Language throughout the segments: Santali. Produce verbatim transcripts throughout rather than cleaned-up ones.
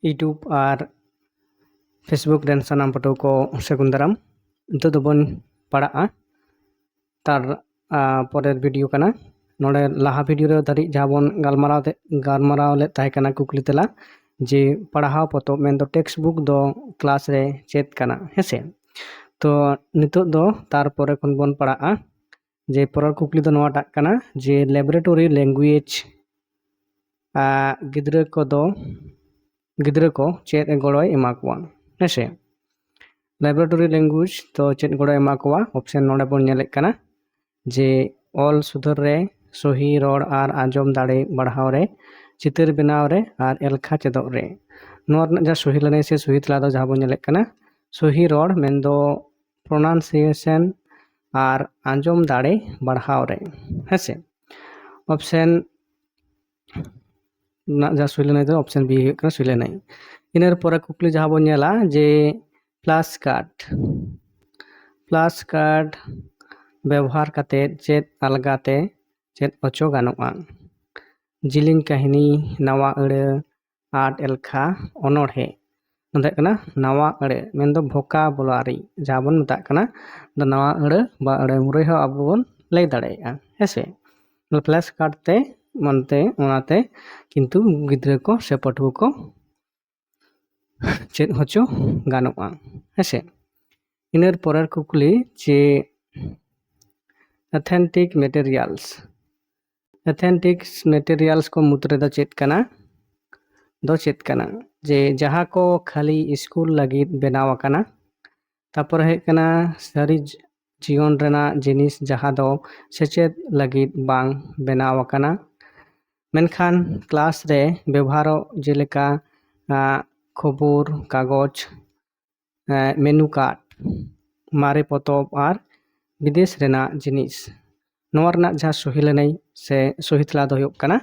YouTube ᱟᱨ Facebook ᱨᱮᱱ ᱥᱟᱱᱟᱢ ᱯᱟᱹᱴᱷᱩᱣᱟᱹ ᱠᱚ ᱥᱟᱹᱜᱩᱱ ᱫᱟᱨᱟᱢ᱾ ᱱᱤᱛᱚᱜ ᱫᱚᱵᱚᱱ ᱯᱟᱲᱟᱜᱼᱟ ᱛᱟᱨ ᱟᱨ ᱯᱚᱨᱮᱨ ᱵᱷᱤᱰᱤᱭᱳ ᱠᱟᱱᱟ᱾ ᱱᱚᱰᱮ ᱞᱟᱦᱟ ᱵᱷᱤᱰᱤᱭᱳ ᱨᱮ ᱫᱷᱟᱹᱨᱤᱡ ᱡᱟᱦᱟᱸ ᱵᱚᱱ ᱜᱟᱞᱢᱟᱨᱟᱣ ᱛᱮ ᱜᱟᱞᱢᱟᱨᱟᱣ ᱞᱮᱫ ᱛᱟᱦᱮᱸ ᱠᱟᱱᱟ ᱠᱩᱠᱞᱤ ᱛᱮᱞᱟ, ᱡᱮ ᱯᱟᱲᱦᱟᱣ ᱯᱚᱛᱚᱵ ᱢᱮᱱᱫᱚ ᱴᱮᱠᱥᱴ ᱵᱩᱠ ᱫᱚ ᱠᱞᱟᱥ ᱨᱮ ᱪᱮᱫ ᱠᱟᱱᱟ, ᱦᱮᱸᱥᱮ? ᱛᱚ ᱱᱤᱛᱚᱜ ᱫᱚ ᱛᱟᱨᱯᱚᱨᱮ ᱠᱷᱚᱱ ᱵᱚᱱ ᱯᱟᱲᱟᱜᱼᱟ᱾ ᱡᱮ ᱯᱚᱨᱮᱨ ᱠᱩᱠᱞᱤ ᱫᱚ ᱱᱚᱣᱟᱴᱟᱜ ᱠᱟᱱᱟ ᱡᱮ ᱞᱮᱵᱚᱨᱮᱴᱚᱨᱤ ᱞᱮᱝᱜᱩᱭᱮᱡᱽ ᱜᱤᱫᱽᱨᱟᱹ ᱠᱚᱫᱚ ᱜᱤᱫᱽᱨᱟᱹ ᱠᱚ ᱪᱮᱫ ᱜᱚᱲᱚᱭ ᱮᱢᱟ ᱠᱚᱣᱟ, ᱦᱮᱸᱥᱮ? ᱞᱮᱵᱚᱨᱮᱴᱚᱨᱤ ᱞᱮᱝᱜᱩᱭᱮᱡᱽ ᱫᱚ ᱪᱮᱫ ᱜᱚᱲᱚᱭ ᱮᱢᱟ ᱠᱚᱣᱟ? ᱚᱯᱥᱮᱱ ᱱᱚᱰᱮ ᱵᱚᱱ ᱧᱮᱞᱮᱫ ᱠᱟᱱᱟ ᱡᱮ ᱚᱞ ᱥᱩᱫᱷᱟᱹᱨ ᱨᱮ, ᱥᱚᱦᱤ ᱨᱚᱲ ᱟᱨ ᱟᱸᱡᱚᱢ ᱫᱟᱲᱮ ᱵᱟᱲᱦᱟᱣ ᱨᱮ, ᱪᱤᱛᱟᱹᱨ ᱵᱮᱱᱟᱣ ᱨᱮ ᱟᱨ ᱮᱞᱠᱷᱟ ᱪᱮᱫᱚᱜ ᱨᱮ᱾ ᱱᱚᱣᱟ ᱨᱮᱱᱟᱜ ᱡᱟᱦᱟᱸ ᱥᱚᱦᱤ ᱞᱟᱹᱱᱟᱹᱭ ᱥᱮ ᱥᱚᱦᱤ ᱛᱮᱞᱟ ᱫᱚ ᱡᱟᱦᱟᱸ ᱵᱚᱱ ᱧᱮᱞᱮᱫ ᱠᱟᱱᱟ, ᱥᱚᱦᱤ ᱨᱚᱲ ᱢᱮᱱᱫᱚ ᱯᱨᱚᱱᱟᱣᱩᱱᱥᱤᱭᱮᱥᱚᱱ ᱟᱨ ᱟᱸᱡᱚᱢ ᱫᱟᱲᱮ ᱵᱟᱲᱦᱟᱣ ᱨᱮ, ᱦᱮᱸᱥᱮ? ᱚᱯᱥᱮᱱ ᱨᱮᱱᱟᱜ ᱡᱟᱦᱟᱸ ᱥᱚᱦᱤ ᱞᱟᱹᱱᱟᱹᱭ ᱫᱚ ᱚᱯᱥᱮᱱ ᱵᱤ ᱦᱩᱭᱩᱜ ᱠᱟᱱᱟ ᱥᱚᱦᱤ ᱞᱟᱹᱱᱟᱹᱭ᱾ ᱤᱱᱟᱹ ᱯᱚᱨᱮ ᱠᱩᱠᱞᱤ ᱡᱟᱦᱟᱸ ᱵᱚᱱ ᱧᱮᱞᱟ ᱡᱮ ᱯᱷᱞᱟᱥ ᱠᱟᱨᱰ, ᱯᱷᱞᱟᱥ ᱠᱟᱨᱰ ᱵᱮᱵᱚᱦᱟᱨ ᱠᱟᱛᱮ ᱪᱮᱫ ᱟᱞᱜᱟᱛᱮ ᱪᱮᱫ ᱦᱚᱪᱚ ᱜᱟᱱᱚᱜᱼᱟ? ᱡᱤᱞᱤᱧ ᱠᱟᱹᱦᱱᱤ, ᱱᱟᱣᱟ ᱟᱹᱲᱟᱹ, ᱟᱨᱴ ᱮᱞᱠᱷᱟ, ᱚᱱᱚᱬᱦᱮ᱾ ᱱᱚᱣᱟ ᱫᱚ ᱦᱩᱭᱩᱜ ᱠᱟᱱᱟ ᱱᱟᱣᱟ ᱟᱹᱲᱟᱹ, ᱢᱮᱱᱫᱚ ᱵᱷᱳᱠᱟᱵᱩᱞᱟᱨᱤ ᱡᱟᱦᱟᱸ ᱵᱚᱱ ᱢᱮᱛᱟᱜ ᱠᱟᱱᱟ᱾ ᱟᱫᱚ ᱱᱟᱣᱟ ᱟᱹᱲᱟᱹ ᱵᱟ ᱟᱹᱲᱟᱹ ᱢᱩᱨᱟᱹᱭ ᱦᱚᱸ ᱟᱵᱚ ᱵᱚᱱ ᱞᱟᱹᱭ ᱫᱟᱲᱮᱭᱟᱜᱼᱟ, ᱦᱮᱸᱥᱮ? ᱯᱷᱞᱟᱥ ᱠᱟᱨᱰ ᱛᱮ ᱢᱚᱱᱛᱮ ᱚᱱᱟᱛᱮ ᱠᱤᱱᱛᱩ ᱜᱤᱫᱽᱨᱟᱹ ᱠᱚ ᱥᱮ ᱯᱟᱹᱴᱷᱩᱣᱟᱹ ᱠᱚ ᱪᱮᱫ ᱦᱚᱪᱚ ᱜᱟᱱᱚᱜᱼᱟ, ᱦᱮᱸᱥᱮ? ᱤᱱᱟᱹ ᱯᱚᱨᱮᱨ ᱠᱩᱠᱞᱤ ᱡᱮ ᱚᱛᱷᱮᱱᱴᱤᱠ ᱢᱮᱴᱮᱨᱤᱭᱟᱞᱥ, ᱚᱛᱷᱮᱱᱴᱤᱠ ᱢᱮᱴᱮᱨᱤᱭᱟᱞᱥ ᱠᱚ ᱢᱩᱫᱽ ᱨᱮᱫᱚ ᱪᱮᱫ ᱠᱟᱱᱟ? ᱫᱚ ᱪᱮᱫ ᱠᱟᱱᱟ? ᱡᱮ ᱡᱟᱦᱟᱸ ᱠᱚ ᱠᱷᱟᱹᱞᱤ ᱥᱠᱩᱞ ᱞᱟᱹᱜᱤᱫ ᱵᱮᱱᱟᱣ ᱟᱠᱟᱱᱟ᱾ ᱛᱟᱯᱚᱨᱮ ᱦᱩᱭᱩᱜ ᱠᱟᱱᱟ ᱥᱟᱹᱨᱤ ᱡᱤ- ᱡᱤᱭᱚᱱ ᱨᱮᱱᱟᱜ ᱡᱤᱱᱤᱥ ᱡᱟᱦᱟᱸ ᱫᱚ ᱥᱮᱪᱮᱫ ᱞᱟᱹᱜᱤᱫ ᱵᱟᱝ ᱵᱮᱱᱟᱣ ᱟᱠᱟᱱᱟ, ᱢᱮᱱᱠᱷᱟᱱ ᱠᱞᱟᱥ ᱨᱮ ᱵᱮᱵᱚᱦᱟᱨᱚᱜ, ᱡᱮᱞᱮᱠᱟ ᱟᱸ, ᱠᱷᱚᱵᱚᱨ ᱠᱟᱜᱚᱡᱽ, ᱟᱸ, ᱢᱮᱱᱩ ᱠᱟᱨᱰ, ᱢᱟᱨᱮ ᱯᱚᱛᱚᱵ ᱟᱨ ᱵᱤᱫᱮᱥ ᱨᱮᱱᱟᱜ ᱡᱤᱱᱤᱥ᱾ ᱱᱚᱣᱟ ᱨᱮᱱᱟᱜ ᱡᱟᱦᱟᱸ ᱥᱚᱦᱤ ᱞᱟᱹᱱᱟᱹᱭ ᱥᱮ ᱥᱚᱦᱤ ᱛᱮᱞᱟ ᱫᱚ ᱦᱩᱭᱩᱜ ᱠᱟᱱᱟ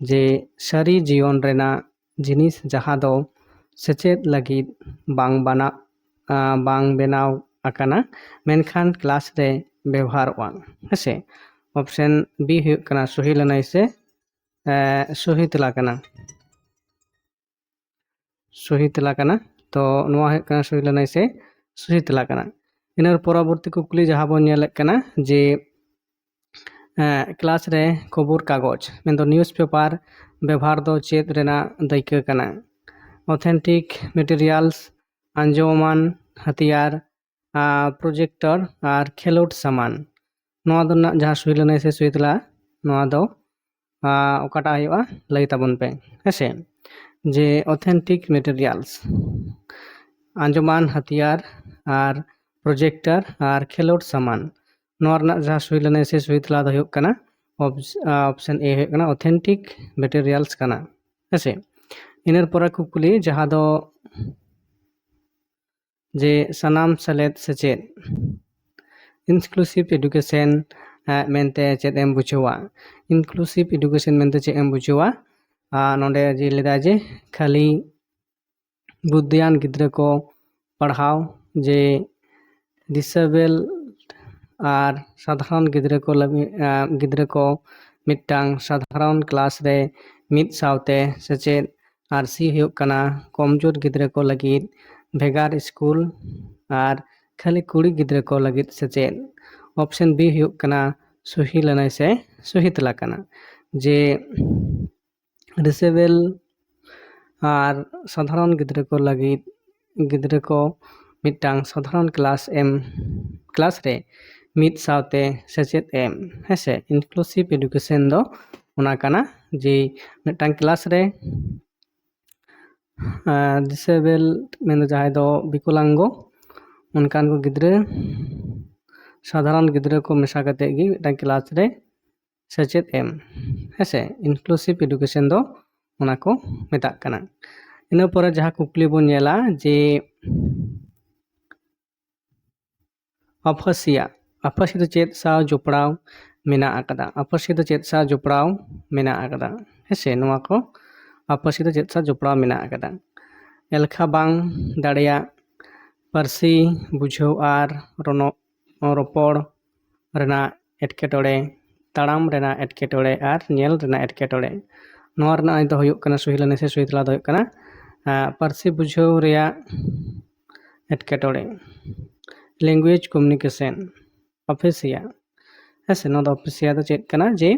ᱡᱮ ᱥᱟᱹᱨᱤ ᱡᱤᱭᱚᱱ ᱨᱮᱱᱟᱜ ᱡᱤᱱᱤᱥ ᱡᱟᱦᱟᱸ ᱫᱚ ᱥᱮᱪᱮᱫ ᱞᱟᱹᱜᱤᱫ ᱵᱟᱝ ᱵᱟᱱᱟᱜ ᱟᱸ, ᱵᱟᱝ ᱵᱮᱱᱟᱣ ᱟᱠᱟᱱᱟ, ᱢᱮᱱᱠᱷᱟᱱ ᱠᱞᱟᱥ ᱨᱮ ᱵᱮᱣᱦᱟᱨᱚᱜᱼᱟ, ᱦᱮᱸᱥᱮ? ᱚᱯᱥᱮᱱ ᱵᱤ ᱦᱩᱭᱩᱜ ᱠᱟᱱᱟ ᱥᱚᱦᱤ ᱞᱟᱹᱱᱟᱹᱭ ᱥᱮ ᱮᱸ, ᱥᱚᱦᱤ ᱛᱮᱞᱟ ᱠᱟᱱᱟ᱾ ᱥᱚᱦᱤ ᱛᱮᱞᱟ ᱠᱟᱱᱟ᱾ ᱛᱚ ᱱᱚᱣᱟ ᱦᱩᱭᱩᱜ ᱠᱟᱱᱟ ᱥᱚᱦᱤ ᱞᱟᱹᱱᱟᱹᱭ ᱥᱮ ᱥᱚᱦᱤ ᱛᱮᱞᱟ ᱠᱟᱱᱟ᱾ ᱤᱱᱟᱹ ᱯᱚᱨᱚᱵᱚᱨᱛᱤ ᱠᱩᱠᱞᱤ ᱡᱟᱦᱟᱸ ᱵᱚᱱ ᱧᱮᱞᱮᱫ ᱠᱟᱱᱟ ᱡᱮ ᱮᱸ, ᱠᱞᱟᱥ ᱨᱮ ᱠᱷᱚᱵᱚᱨ ᱠᱟᱜᱚᱡᱽ ᱢᱮᱱᱫᱚ ᱱᱤᱭᱩᱡᱽ ᱯᱮᱯᱟᱨ ᱵᱮᱵᱷᱟᱨ ᱫᱚ ᱪᱮᱫ ᱨᱮᱱᱟᱜ ᱫᱟᱹᱭᱠᱟᱹ ᱠᱟᱱᱟ? ᱚᱛᱷᱮᱱᱴᱤᱠ ᱢᱮᱴᱮᱨᱤᱭᱟᱞᱥ, ᱟᱸᱡᱚᱢᱟᱱ ᱦᱟᱛᱤᱭᱟᱨ, ᱟᱨ ᱯᱨᱚᱡᱮᱠᱴᱚᱨ ᱟᱨ ᱠᱷᱮᱞᱳᱰ ᱥᱟᱢᱟᱱ᱾ ᱱᱚᱣᱟ ᱫᱚ ᱨᱮᱱᱟᱜ ᱡᱟᱦᱟᱸ ᱥᱩᱭ ᱞᱟᱹᱱᱟᱹᱭ ᱥᱮ ᱥᱩᱭ ᱛᱮᱞᱟ, ᱱᱚᱣᱟ ᱫᱚ ᱟᱨ ᱚᱠᱟᱴᱟᱜ ᱦᱩᱭᱩᱜᱼᱟ ᱞᱟᱹᱭ ᱛᱟᱵᱚᱱ ᱯᱮ᱾ ᱦᱮᱸᱥᱮ, ᱡᱮ ᱚᱛᱷᱮᱱᱴᱤᱠ ᱢᱮᱴᱮᱨᱤᱭᱟᱞᱥ, ᱟᱸᱡᱚᱢᱟᱱ ᱦᱟᱛᱤᱭᱟᱨ ᱟᱨ ᱯᱨᱚᱡᱮᱠᱴᱟᱨ ᱟᱨ ᱠᱷᱮᱞᱳᱰ ᱥᱟᱢᱟᱱ, ᱱᱚᱣᱟ ᱨᱮᱱᱟᱜ ᱡᱟᱦᱟᱸ ᱥᱩᱭ ᱞᱟᱹᱱᱟᱹᱭ ᱥᱮ ᱥᱩᱭ ᱛᱮᱞᱟ ᱫᱚ ᱦᱩᱭᱩᱜ ᱠᱟᱱᱟ ᱚᱯᱥᱮᱱ ᱮ ᱦᱩᱭᱩᱜ ᱠᱟᱱᱟ ᱚᱛᱷᱮᱱᱴᱤᱠ ᱢᱮᱴᱮᱨᱤᱭᱟᱞᱥ ᱠᱟᱱᱟ᱾ ᱦᱮᱸᱥᱮ, ᱤᱱᱟᱹ ᱯᱚᱨᱮ ᱠᱩᱠᱞᱤ ᱡᱟᱦᱟᱸ ᱫᱚ ᱡᱮ ᱥᱟᱱᱟᱢ ᱥᱮᱞᱮᱫ ᱥᱮᱪᱮᱫ, ᱤᱱᱠᱞᱩᱥᱤᱵᱷ ᱮᱰᱩᱠᱮᱥᱚᱱ ᱢᱮᱱᱛᱮ ᱪᱮᱫ ᱮᱢ ᱵᱩᱡᱷᱟᱹᱣᱟ? ᱤᱱᱠᱞᱩᱥᱤᱵᱷ ᱮᱰᱩᱠᱮᱥᱚᱱ ᱢᱮᱱᱛᱮ ᱪᱮᱫ ᱮᱢ ᱵᱩᱡᱷᱟᱹᱣᱟ? ᱟᱨ ᱱᱚᱰᱮ ᱡᱮ ᱞᱟᱹᱭᱫᱟ ᱡᱮ ᱠᱷᱟᱹᱞᱤ ᱵᱩᱫᱽᱫᱷᱤᱭᱟᱱ ᱜᱤᱫᱽᱨᱟᱹ ᱠᱚ ᱯᱟᱲᱦᱟᱣ, ᱡᱮ ᱰᱤᱥᱮᱵᱮᱞ ᱟᱨ ᱥᱟᱫᱷᱟᱨᱚᱱ ᱜᱤᱫᱽᱨᱟᱹ ᱠᱚ ᱞᱟᱹᱜᱤᱫ, ᱟᱸ, ᱜᱤᱫᱽᱨᱟᱹ ᱠᱚ ᱢᱤᱫᱴᱟᱝ ᱥᱟᱫᱷᱟᱨᱚᱱ ᱠᱞᱟᱥ ᱨᱮ ᱢᱤᱫ ᱥᱟᱶᱛᱮ ᱥᱮᱪᱮᱫ, ᱟᱨ ᱥᱤ ᱦᱩᱭᱩᱜ ᱠᱟᱱᱟ ᱠᱚᱢᱡᱳᱨ ᱜᱤᱫᱽᱨᱟᱹ ᱠᱚ ᱞᱟᱹᱜᱤᱫ ᱵᱷᱮᱜᱟᱨ ᱥᱠᱩᱞ ᱟᱨ ᱠᱷᱟᱹᱞᱤ ᱠᱩᱲᱤ ᱜᱤᱫᱽᱨᱟᱹ ᱠᱚ ᱞᱟᱹᱜᱤᱫ ᱥᱮᱪᱮᱫ᱾ ᱚᱯᱥᱮᱱ ᱵᱤ ᱦᱩᱭᱩᱜ ᱠᱟᱱᱟ ᱥᱩᱦᱤ ᱞᱟᱹᱱᱟᱹᱭ ᱥᱮ ᱥᱩᱦᱤ ᱛᱮᱞᱟ ᱠᱟᱱᱟ, ᱡᱮ ᱰᱤᱥᱮᱵᱮᱞ ᱟᱨ ᱥᱟᱫᱷᱟᱨᱚᱱ ᱜᱤᱫᱽᱨᱟᱹ ᱠᱚ ᱞᱟᱹᱜᱤᱫ, ᱜᱤᱫᱽᱨᱟᱹ ᱠᱚ ᱢᱤᱫᱴᱟᱝ ᱥᱟᱫᱷᱟᱨᱚᱱ ᱠᱞᱟᱥ ᱮᱢ, ᱠᱞᱟᱥ ᱨᱮ ᱢᱤᱫ ᱥᱟᱶᱛᱮ ᱥᱮᱪᱮᱫ ᱮᱢ᱾ ᱦᱮᱸᱥᱮ, ᱤᱱᱠᱞᱩᱥᱤᱵᱷ ᱮᱰᱩᱠᱮᱥᱚᱱ ᱫᱚ ᱚᱱᱟ ᱠᱟᱱᱟ ᱡᱮ ᱢᱤᱫᱴᱟᱝ ᱠᱞᱟᱥ ᱨᱮ ᱰᱤᱥᱮᱵᱮᱞ ᱢᱮᱱᱫᱚ ᱡᱟᱦᱟᱸᱭ ᱫᱚ ᱵᱤᱠᱚᱞᱟᱝᱜᱚ, ᱚᱱᱠᱟᱱ ᱠᱚ ᱜᱤᱫᱽᱨᱟᱹ ᱥᱟᱫᱷᱟᱨᱚᱱ ᱜᱤᱫᱽᱨᱟᱹ ᱠᱚ ᱢᱮᱥᱟ ᱠᱟᱛᱮᱫ ᱜᱮ ᱢᱤᱫᱴᱟᱝ ᱠᱞᱟᱥ ᱨᱮ ᱥᱮᱪᱮᱫ ᱮᱢ᱾ ᱦᱮᱸᱥᱮ, ᱤᱱᱠᱞᱩᱥᱤᱵᱷ ᱮᱰᱩᱠᱮᱥᱚᱱ ᱫᱚ ᱚᱱᱟ ᱠᱚ ᱢᱮᱛᱟᱜ ᱠᱟᱱᱟ᱾ ᱤᱱᱟᱹ ᱯᱚᱨᱮ ᱡᱟᱦᱟᱸ ᱠᱩᱠᱞᱤ ᱵᱚᱱ ᱧᱮᱞᱟ ᱡᱮ ᱟᱯᱷᱟᱥᱤᱭᱟ, ᱟᱯᱷᱟᱥᱤ ᱫᱚ ᱪᱮᱫ ᱥᱟᱶ ᱡᱚᱯᱲᱟᱣ ᱢᱮᱱᱟᱜ ᱟᱠᱟᱫᱟ? ᱟᱯᱷᱟᱥᱤ ᱫᱚ ᱪᱮᱫ ᱥᱟᱶ ᱡᱚᱯᱲᱟᱣ ᱢᱮᱱᱟᱜ ᱟᱠᱟᱫᱟ? ᱦᱮᱸᱥᱮ, ᱱᱚᱣᱟ ᱠᱚ ᱟᱯᱷᱟᱥᱤ ᱫᱚ ᱪᱮᱫ ᱥᱟᱶ ᱡᱚᱯᱲᱟᱣ ᱢᱮᱱᱟᱜ ᱟᱠᱟᱫᱟ? ᱮᱞᱠᱷᱟ ᱵᱟᱝ ᱫᱟᱲᱮᱭᱟᱜ, ᱯᱟᱹᱨᱥᱤ ᱵᱩᱡᱷᱟᱹᱣ ᱟᱨ ᱨᱚᱱᱚ-, ᱨᱚᱯᱚᱲ ᱨᱮᱱᱟᱜ ᱮᱴᱠᱮᱴᱚᱬᱮ, ᱛᱟᱲᱟᱢ ᱨᱮᱱᱟᱜ ᱮᱴᱠᱮᱴᱚᱬᱮ ᱟᱨ ᱧᱮᱞ ᱨᱮᱱᱟᱜ ᱮᱴᱠᱮᱴᱚᱬᱮ᱾ ᱱᱚᱣᱟ ᱨᱮᱱᱟᱜ ᱫᱚ ᱦᱩᱭᱩᱜ ᱠᱟᱱᱟ ᱥᱩᱦᱤ ᱞᱟᱹᱱᱟᱹᱭ ᱥᱮ ᱥᱩᱦᱤ ᱛᱮᱞᱟ ᱫᱚ ᱦᱩᱭᱩᱜ ᱠᱟᱱᱟ ᱟᱨ ᱯᱟᱹᱨᱥᱤ ᱵᱩᱡᱷᱟᱹᱣ ᱨᱮᱭᱟᱜ ᱮᱴᱠᱮᱴᱚᱬᱮ, language communication, aphasia᱾ ᱦᱮᱸ ᱥᱮ, ᱱᱚᱣᱟ ᱫᱚ aphasia ᱫᱚ ᱪᱮᱫ ᱠᱟᱱᱟ? ᱡᱮ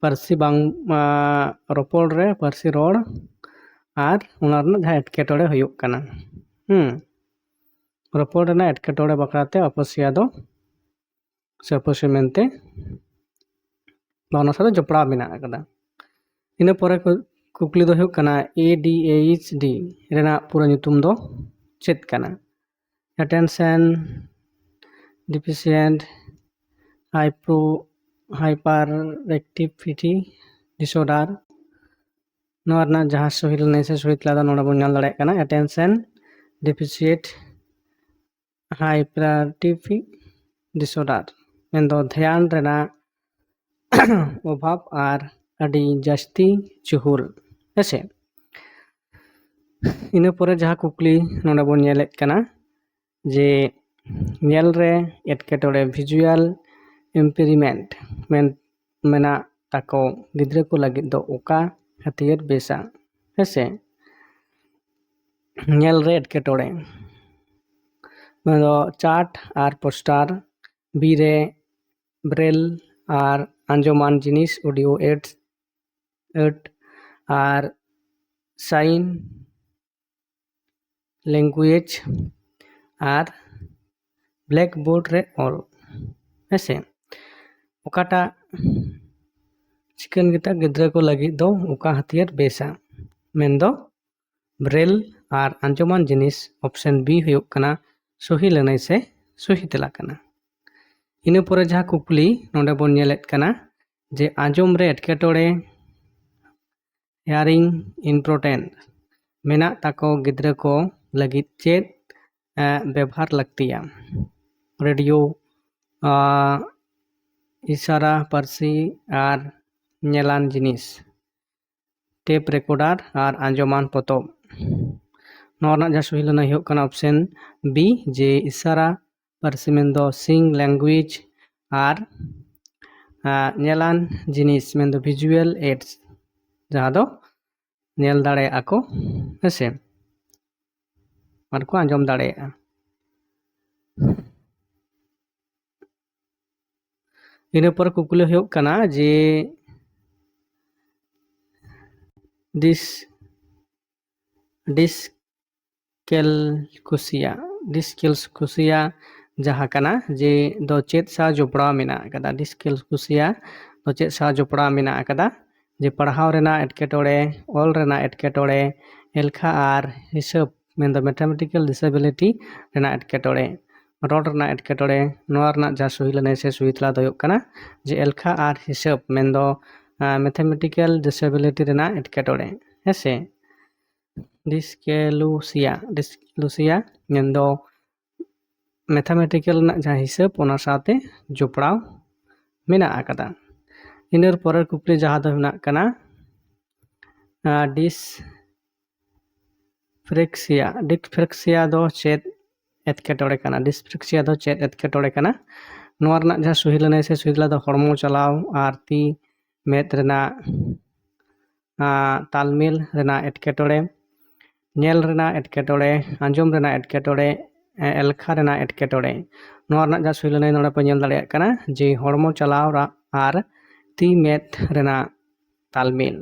ᱯᱟᱹᱨᱥᱤ ᱵᱟᱝ, ᱟᱸ, ᱨᱚᱯᱚᱲ ᱨᱮ, ᱯᱟᱹᱨᱥᱤ ᱨᱚᱲ ᱟᱨ ᱚᱱᱟ ᱨᱮᱱᱟᱜ ᱡᱟᱦᱟᱸ ᱮᱴᱠᱮᱴᱚᱬᱮ ᱦᱩᱭᱩᱜ ᱠᱟᱱᱟ, ᱦᱩᱸ, ᱨᱚᱯᱚᱲ ᱨᱮᱱᱟᱜ ᱮᱴᱠᱮᱴᱚᱬᱮ ᱵᱟᱠᱷᱨᱟ ᱛᱮ aphasia ᱫᱚ, ᱥᱮ aphasia ᱢᱮᱱᱛᱮ, ᱵᱟ ᱚᱱᱟ ᱥᱟᱶᱛᱮ ᱡᱚᱯᱲᱟᱣ ᱢᱮᱱᱟᱜ ᱟᱠᱟᱫᱟ᱾ ᱤᱱᱟᱹ ᱯᱚᱨᱮ ᱠᱩ-, ᱠᱩᱠᱞᱤ ᱫᱚ ᱦᱩᱭᱩᱜ ᱠᱟᱱᱟ, A D H D ᱨᱮᱱᱟᱜ ᱯᱩᱨᱟᱹ ᱧᱩᱛᱩᱢ ᱫᱚ ᱪᱮᱫ ᱠᱟᱱᱟ? Attention Deficient Hypo-, Hyperactivity Disorder᱾ ᱱᱚᱣᱟ ᱨᱮᱱᱟᱜ ᱡᱟᱦᱟᱸ ᱥᱚᱦᱤ ᱞᱟᱹᱱᱟᱹᱭ ᱥᱮ ᱥᱚᱦᱤ ᱛᱮᱞᱟ ᱫᱚ ᱱᱚᱰᱮ ᱵᱚᱱ ᱧᱮᱞ ᱫᱟᱲᱮᱭᱟᱜ ᱠᱟᱱᱟ, Attention Deficit Hyperactivity Disorder, ᱢᱮᱱᱫᱚ ᱫᱷᱮᱭᱟᱱ ᱨᱮᱱᱟᱜ ᱚᱵᱷᱟᱵᱽ ᱟᱨ ᱟᱹᱰᱤ ᱡᱟᱹᱥᱛᱤ ᱪᱩᱦᱩᱞ᱾ ᱦᱮᱸᱥᱮ, ᱤᱱᱟᱹ ᱯᱚᱨᱮ ᱡᱟᱦᱟᱸ ᱠᱩᱠᱞᱤ ᱱᱚᱰᱮ ᱵᱚᱱ ᱧᱮᱞᱮᱫ ᱠᱟᱱᱟ, ᱡᱮ ᱧᱮᱞ ᱨᱮ ᱮᱴᱠᱮᱴᱚᱬᱮ, visual impairment, ᱢᱮᱱ, ᱢᱮᱱᱟᱜ ᱛᱟᱠᱚ ᱜᱤᱫᱽᱨᱟᱹ ᱠᱚ ᱞᱟᱹᱜᱤᱫ ᱫᱚ ᱚᱠᱟ ᱦᱟᱹᱛᱭᱟᱹᱨ ᱵᱮᱥᱟ? ᱦᱮᱸᱥᱮ, ᱧᱮᱞ ᱨᱮ ᱮᱴᱠᱮᱴᱚᱬᱮ, ᱢᱮᱱᱫᱚ chart ᱟᱨ poster, B ᱨᱮ braille ᱟᱨ ᱟᱸᱡᱚᱢᱟᱱ ᱡᱤᱱᱤᱥ, audio aids, ᱟᱨ sign language ᱟᱨ blackboard ᱨᱮ ᱚᱞ᱾ ᱦᱮᱸᱥᱮ, ᱚᱠᱟᱴᱟᱜ ᱪᱤᱠᱟᱹᱱ ᱜᱮᱛᱟ ᱜᱤᱫᱽᱨᱟᱹ ᱠᱚ ᱞᱟᱹᱜᱤᱫ ᱫᱚ ᱚᱠᱟ ᱦᱟᱹᱛᱭᱟᱹᱨ ᱵᱮᱥᱟ? ᱢᱮᱱᱫᱚ braille ᱟᱨ ᱟᱸᱡᱚᱢᱟᱱ ᱡᱤᱱᱤᱥ, option B ᱦᱩᱭᱩᱜ ᱠᱟᱱᱟ ᱥᱚᱦᱤ ᱞᱟᱹᱱᱟᱹᱭ ᱥᱮ ᱥᱚᱦᱤ ᱛᱮᱞᱟ ᱠᱟᱱᱟ᱾ ᱤᱱᱟᱹ ᱯᱚᱨᱮ ᱡᱟᱦᱟᱸ ᱠᱩᱠᱞᱤ ᱱᱚᱰᱮ ᱵᱚᱱ ᱧᱮᱞᱮᱫ ᱠᱟᱱᱟ, ᱡᱮ ᱟᱸᱡᱚᱢ ᱨᱮ ᱮᱴᱠᱮᱴᱚᱬᱮ, hearing impairment, ᱢᱮᱱᱟᱜ ᱛᱟᱠᱚ ᱜᱤᱫᱽᱨᱟᱹ ᱠᱚ ᱞᱟᱹᱜᱤᱫ ᱪᱮᱫ, ᱮ, ᱵᱮᱵᱷᱟᱨ ᱞᱟᱹᱠᱛᱤᱭᱟ? ᱨᱮᱰᱤᱭᱳ, ᱟ, ᱤᱥᱟᱨᱟ ᱯᱟᱹᱨᱥᱤ ᱟᱨ ᱧᱮᱞᱟᱱ ᱡᱤᱱᱤᱥ, tape recorder ᱟᱨ ᱟᱸᱡᱚᱢᱟᱱ ᱯᱚᱛᱚᱵ᱾ ᱱᱚᱣᱟ ᱨᱮᱱᱟᱜ ᱡᱟᱦᱟᱸ ᱥᱚᱦᱤ ᱞᱟᱹᱱᱟᱹᱭ ᱦᱩᱭᱩᱜ ᱠᱟᱱᱟ option B, ᱡᱮ ᱤᱥᱟᱨᱟ ᱯᱟᱹᱨᱥᱤ ᱢᱮᱱᱫᱚ sign language ᱟᱨ, ᱟ, ᱧᱮᱞᱟᱱ ᱡᱤᱱᱤᱥ ᱢᱮᱱᱫᱚ visual aids, ᱡᱟᱦᱟᱸ ᱫᱚ ᱧᱮᱞ ᱫᱟᱲᱮᱭᱟᱜᱼᱟ ᱠᱚ ᱦᱮᱸᱥᱮ, ᱟᱨ ᱠᱚ ᱟᱸᱡᱚᱢ ᱫᱟᱲᱮᱭᱟᱜᱼᱟ᱾ ᱤᱱᱟᱹ ᱯᱚᱨᱮ ᱠᱩᱠᱞᱤ ᱦᱩᱭᱩᱜ ᱠᱟᱱᱟ ᱡᱮ ᱰᱤᱥ ᱰᱤᱥᱠᱮᱞᱠᱩᱥᱤᱭᱟ ᱰᱤᱥᱠᱮᱞᱠᱩᱥᱤᱭᱟ ᱡᱟᱦᱟᱸ ᱠᱟᱱᱟ ᱡᱮ ᱫᱚ ᱪᱮᱫ ᱥᱟᱶ ᱡᱚᱯᱲᱟᱣ ᱢᱮᱱᱟᱜ ᱟᱠᱟᱫᱟ? ᱰᱤᱥᱠᱮᱞᱠᱩᱥᱤᱭᱟ ᱫᱚ ᱪᱮᱫ ᱥᱟᱶ ᱡᱚᱯᱲᱟᱣ ᱢᱮᱱᱟᱜ ᱟᱠᱟᱫᱟ? ᱡᱮ ᱯᱟᱲᱦᱟᱣ ᱨᱮᱱᱟᱜ ᱮᱴᱠᱮᱴᱚᱬᱮ, ᱚᱞ ᱨᱮᱱᱟᱜ ᱮᱴᱠᱮᱴᱚᱬᱮ, ᱮᱞᱠᱷᱟ ᱟᱨ ᱦᱤᱥᱟᱹᱵ ᱢᱮᱱᱫᱚ mathematical disability ᱨᱮᱱᱟᱜ ᱮᱴᱠᱮᱴᱚᱬᱮ, ᱨᱚᱲ ᱨᱮᱱᱟᱜ ᱮᱴᱠᱮᱴᱚᱬᱮ᱾ ᱱᱚᱣᱟ ᱨᱮᱱᱟᱜ ᱡᱟᱦᱟᱸ ᱥᱩᱦᱤ ᱞᱟᱹᱱᱟᱹᱭ ᱥᱮ ᱥᱩᱦᱤ ᱛᱮᱞᱟ ᱫᱚ ᱦᱩᱭᱩᱜ ᱠᱟᱱᱟ ᱡᱮ ᱮᱞᱠᱷᱟ ᱟᱨ ᱦᱤᱥᱟᱹᱵ ᱢᱮᱱᱫᱚ mathematical disability ᱨᱮᱱᱟᱜ ᱮᱴᱠᱮᱴᱚᱬᱮ᱾ ᱦᱮᱸᱥᱮ, ᱰᱤᱥᱠᱮᱞᱩᱥᱤᱭᱟ ᱰᱤᱥᱠᱮᱞᱩᱥᱤᱭᱟ ᱢᱮᱱᱫᱚ mathematical ᱨᱮᱱᱟᱜ ᱡᱟᱦᱟᱸ ᱦᱤᱥᱟᱹᱵ, ᱚᱱᱟ ᱥᱟᱶᱛᱮ ᱡᱚᱯᱲᱟᱣ ᱢᱮᱱᱟᱜ ᱟᱠᱟᱫᱟ᱾ ᱤᱱᱟᱹ ᱯᱚᱨᱮᱨ ᱠᱩᱠᱞᱤ ᱡᱟᱦᱟᱸ ᱫᱚ ᱢᱮᱱᱟᱜ ᱠᱟᱱᱟ ᱰᱤᱥ ᱯᱷᱨᱮᱠᱥᱤᱭᱟ ᱰᱤᱥᱯᱷᱨᱮᱠᱥᱤᱭᱟ ᱫᱚ ᱪᱮᱫ ᱮᱴᱠᱮᱴᱚᱬᱮ ᱠᱟᱱᱟ? ᱰᱤᱥᱯᱷᱨᱮᱠᱥᱤᱭᱟ ᱫᱚ ᱪᱮᱫ ᱮᱴᱠᱮᱴᱚᱬᱮ ᱠᱟᱱᱟ? ᱱᱚᱣᱟ ᱨᱮᱱᱟᱜ ᱡᱟᱦᱟᱸ ᱥᱩᱦᱤ ᱞᱟᱹᱱᱟᱹᱭ ᱥᱮ ᱥᱩᱦᱤ ᱛᱮᱞᱟ ᱫᱚ ᱦᱚᱲᱢᱚ ᱪᱟᱞᱟᱣ ᱟᱨ ᱛᱤ ᱢᱮᱫ ᱨᱮᱱᱟᱜ ᱛᱟᱞᱢᱤᱞ ᱨᱮᱱᱟᱜ ᱮᱴᱠᱮᱴᱚᱬᱮ, ᱧᱮᱞ ᱨᱮᱱᱟᱜ ᱮᱴᱠᱮᱴᱚᱬᱮ, ᱟᱸᱡᱚᱢ ᱨᱮᱱᱟᱜ ᱮᱴᱠᱮᱴᱚᱬᱮ, ᱮᱞᱠᱷᱟ ᱨᱮᱱᱟᱜ ᱮᱴᱠᱮᱴᱚᱬᱮ᱾ ᱱᱚᱣᱟ ᱨᱮᱱᱟᱜ ᱡᱟᱦᱟᱸ ᱥᱩᱦᱤ ᱞᱟᱹᱱᱟᱹᱭ ᱱᱚᱰᱮ ᱯᱮ ᱧᱮᱞ ᱫᱟᱲᱮᱭᱟᱜ ᱠᱟᱱᱟ ᱡᱮ ᱦᱚᱲᱢᱚ ᱪᱟᱞᱟᱣ ᱨᱟ- ᱟᱨ ᱛᱤ ᱢᱮᱫ ᱨᱮᱱᱟᱜ ᱛᱟᱞᱢᱤᱞ,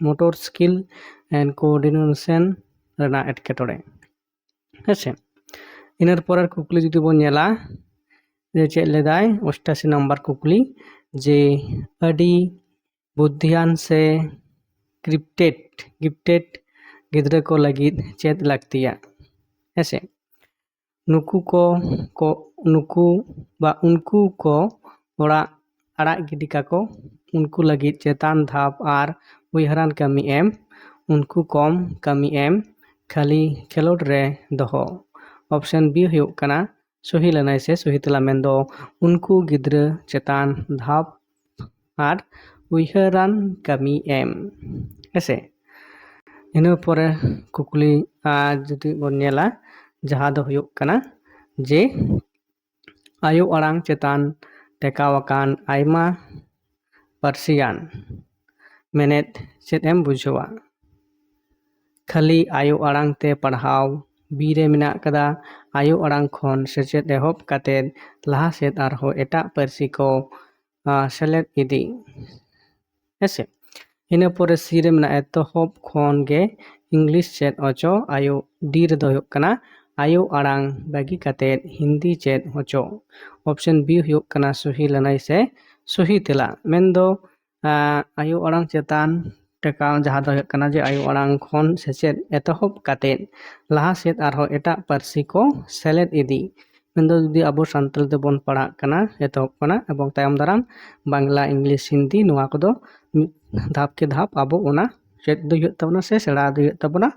motor skill and coordination ᱨᱮᱱᱟᱜ ᱮᱴᱠᱮᱴᱚᱬᱮ᱾ ᱦᱮᱸᱥᱮ, ᱤᱱᱟᱹ ᱯᱚᱨᱮᱨ ᱠᱩᱠᱞᱤ ᱡᱩᱫᱤ ᱵᱚᱱ ᱧᱮᱞᱟ ᱡᱮ ᱪᱮᱫ ᱞᱮᱫᱟᱭ ᱚᱥᱴᱟᱥᱤ ᱱᱟᱢᱵᱟᱨ ᱠᱩᱠᱞᱤ ᱡᱮ ᱟᱹᱰᱤ ᱵᱩᱫᱽᱫᱷᱤᱭᱟᱱ ᱥᱮ gifted gifted ᱜᱤᱫᱽᱨᱟᱹ ᱠᱚ ᱞᱟᱹᱜᱤᱫ ᱪᱮᱫ ᱞᱟᱹᱠᱛᱤᱭᱟ? ᱦᱮᱸᱥᱮ, ᱱᱩᱠᱩ ᱠᱚ ᱠᱚ ᱱᱩᱠᱩ ᱵᱟ ᱩᱱᱠᱩ ᱠᱚ ᱚᱲᱟᱜ ᱟᱲᱟᱜ ᱜᱤᱰᱤ ᱠᱟᱠᱚ, ᱩᱱᱠᱩ ᱞᱟᱹᱜᱤᱫ ᱪᱮᱛᱟᱱ ᱫᱷᱟᱯ ᱟᱨ ᱩᱭᱦᱟᱹᱨᱟᱱ ᱠᱟᱹᱢᱤ ᱮᱢ, ᱩᱱᱠᱩ ᱠᱚᱢ ᱠᱟᱹᱢᱤ ᱮᱢ, ᱠᱷᱟᱹᱞᱤ ᱠᱷᱮᱞᱳᱰ ᱨᱮ ᱫᱚᱦᱚ᱾ ᱚᱯᱥᱮᱱ ᱵᱤ ᱦᱩᱭᱩᱜ ᱠᱟᱱᱟ ᱥᱚᱦᱤ ᱞᱟᱹᱱᱟᱹᱭ ᱥᱮ ᱥᱚᱦᱤ ᱛᱮᱞᱟ, ᱢᱮᱱᱫᱚ ᱩᱱᱠᱩ ᱜᱤᱫᱽᱨᱟᱹ ᱪᱮᱛᱟᱱ ᱫᱷᱟᱯ ᱟᱨ ᱩᱭᱦᱟᱹᱨᱟᱱ ᱠᱟᱹᱢᱤ ᱮᱢ᱾ ᱦᱮᱸᱥᱮ, ᱤᱱᱟᱹ ᱯᱚᱨᱮ ᱠᱩᱠᱞᱤ ᱟᱨ ᱡᱩᱫᱤ ᱵᱚᱱ ᱧᱮᱞᱟ, ᱡᱟᱦᱟᱸ ᱫᱚ ᱦᱩᱭᱩᱜ ᱠᱟᱱᱟ ᱡᱮ ᱟᱭᱳ ᱟᱲᱟᱝ ᱪᱮᱛᱟᱱ ᱴᱮᱠᱟᱣ ᱟᱠᱟᱱ ᱟᱭᱢᱟ ᱯᱟᱹᱨᱥᱤᱭᱟᱱ ᱢᱮᱱᱮᱫ ᱪᱮᱫ ᱮᱢ ᱵᱩᱡᱷᱟᱹᱣᱟ? ᱠᱷᱟᱹᱞᱤ ᱟᱭᱳ ᱟᱲᱟᱝ ᱛᱮ ᱯᱟᱲᱦᱟᱣ᱾ B ᱨᱮ ᱢᱮᱱᱟᱜ ᱟᱠᱟᱫᱟ ᱟᱭᱳ ᱟᱲᱟᱝ ᱠᱷᱚᱱ ᱥᱮᱪᱮᱫ ᱮᱦᱚᱵ ᱠᱟᱛᱮ ᱞᱟᱦᱟ ᱥᱮᱫ ᱟᱨᱦᱚᱸ ᱮᱴᱟᱜ ᱯᱟᱹᱨᱥᱤ ᱠᱚ ᱟᱸ, ᱥᱮᱞᱮᱫ ᱤᱫᱤ᱾ ᱦᱮᱸᱥᱮ? ᱤᱱᱟᱹ ᱯᱚᱨᱮ C ᱨᱮ ᱢᱮᱱᱟᱜᱼᱟ ᱮᱛᱚᱦᱚᱵ ᱠᱷᱚᱱ ᱜᱮ English ᱪᱮᱫ ᱦᱚᱪᱚ᱾ ᱟᱭᱳ D ᱨᱮᱫᱚ ᱦᱩᱭᱩᱜ ᱠᱟᱱᱟ ᱟᱭᱳ ᱟᱲᱟᱝ ᱵᱟᱹᱜᱤ ᱠᱟᱛᱮ ᱦᱤᱱᱫᱤ ᱪᱮᱫ ᱦᱚᱪᱚ᱾ Option B ᱦᱩᱭᱩᱜ ᱠᱟᱱᱟ ᱥᱩᱦᱤ ᱞᱟᱹᱱᱟᱹᱭ ᱥᱮ ᱥᱩᱦᱤ ᱛᱮᱞᱟ᱾ ᱢᱮᱱᱫᱚ ᱟᱸ, ᱟᱭᱳ ᱟᱲᱟᱝ ᱪᱮᱛᱟᱱ ᱴᱮᱠᱟᱣ, ᱡᱟᱦᱟᱸ ᱫᱚ ᱦᱩᱭᱩᱜ ᱠᱟᱱᱟ ᱡᱮ ᱟᱭᱳ ᱟᱲᱟᱝ ᱠᱷᱚᱱ ᱥᱮᱪᱮᱫ ᱮᱛᱚᱦᱚᱵ ᱠᱟᱛᱮ ᱞᱟᱦᱟ ᱥᱮᱫ ᱟᱨᱦᱚᱸ ᱮᱴᱟᱜ ᱯᱟᱹᱨᱥᱤ ᱠᱚ ᱥᱮᱞᱮᱫ ᱤᱫᱤ᱾ ᱢᱮᱱᱫᱚ ᱡᱩᱫᱤ ᱟᱵᱚ ᱥᱟᱱᱛᱟᱲᱤ ᱛᱮᱵᱚᱱ ᱯᱟᱲᱦᱟᱜ ᱠᱟᱱᱟ ᱮᱛᱚᱦᱚᱵ ᱠᱷᱚᱱᱟᱜ ᱮᱵᱚᱝ ᱛᱟᱭᱚᱢ ᱫᱟᱨᱟᱢ ᱵᱟᱝᱞᱟ, English, ᱦᱤᱱᱫᱤ, ᱱᱚᱣᱟ ᱠᱚᱫᱚ ᱢᱤᱫ ᱫᱷᱟᱯ ᱠᱮ ᱫᱷᱟᱯ ᱟᱵᱚ ᱚᱱᱟ ᱪᱮᱫ ᱫᱚ ᱦᱩᱭᱩᱜ ᱛᱟᱵᱚᱱᱟ ᱥᱮ ᱥᱮᱬᱟ ᱫᱚ ᱦᱩᱭᱩᱜ ᱛᱟᱵᱚᱱᱟ᱾